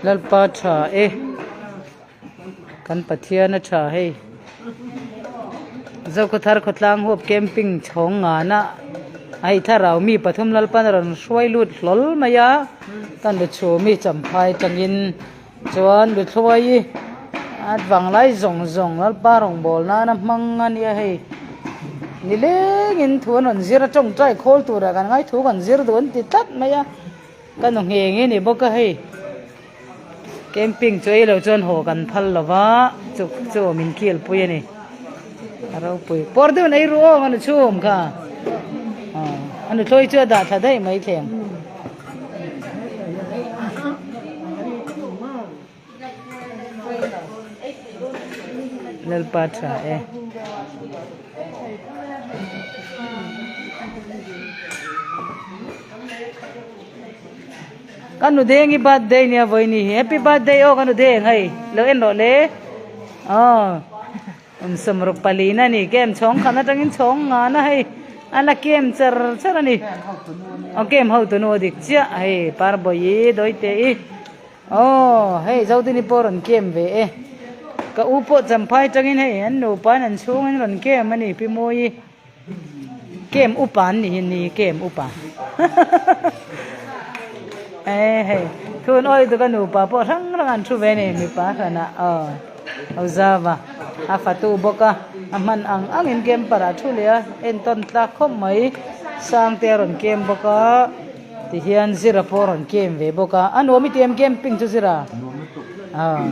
Lalpa tha e kan Pathian a tha hei Zokhawthar khawtlang huap camping chhawng ngana a hei thlarau mi pathum Lalpan a rawn hruai lut hlawl mai a kan lu chhum hi champhai tangin chuan lu thluai hi a vanglai zawng zawng Lalpa rawngbâwl nana hmang a nia hei nilengin thu an rawn zir a tawngtai khawl turah kan ngai thu kan zir duh an ti tlat mai a. Ka nu nghe nge ni bawk a hei camping chu ei lo chuan haw kan phal lo va chuk chu min kil pui a ni a ropui pawr deuh in ei ru awm a nu chhum kha a nu thlawi chu a dah tha daih mai thleng. Lalpa tha e. Ka nu deng i birthday nia vawi ni hi happy birthday aw ka nu deng hei lo en rawh le aw um sawmruk palina ni kem chhawng khan atangin chhawng ngan a hei a la kem char char a ni aw kem ho tunu a dik chiah hei parbawi dawite i. Aw, hei Zodini pawh rawn kem ve e. Ka u pawh champhai tangin hei an nupa in an chhungin rawn kem a ni Pi Mawi. Kem upa an ni hi ni kem upa. E hei thun awi chu ka nupa pawh hrang hrang an thu ve a ni mipa hranah aw Hauzawa a fatu bawk a a hman ang angin camper ah thu leh a entawn tlak khawp mai Sangte a rawn kem bawk a. Tihian Zira pawh a rawn kem ve bawk a, a nuam i ti em camping chu Zira? Nuam lutuk. Aw.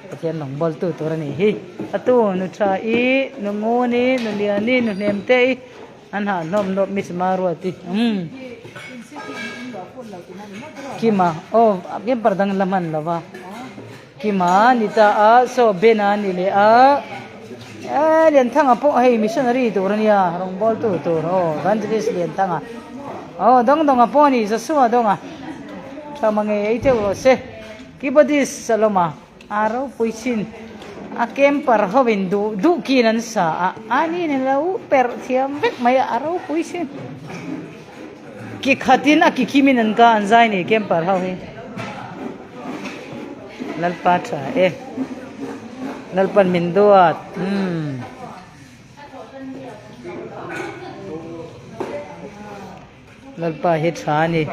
Pathian lawng bawl tu tur a nih hi. A tu nu tha i, nu ngun i, nu lian i, nu hnem te i an hah hlawm hlawm Miss Maruati. Umm. Kima aw camper dang la hman lo va. Kima ni ta a, saw Bena ni leh a, eh Lianthanga pawh hei missionary tur a nia, rawngbâwl tu tur aw Evangelist Lianthanga aw dawng dawnga pawh a ni Joshua dawnga tha mange ei teuh rawh se Keyboardist Saloma a ropui chin a camper ho in duh duh kin an sa a ani in alo perh thiam vek mai a a ropui chin ki khatin a ki kim in an ka an zai ni camper ho hi. Lalpa tha e Lalpan min duat umm Lalpa hi tha a ni.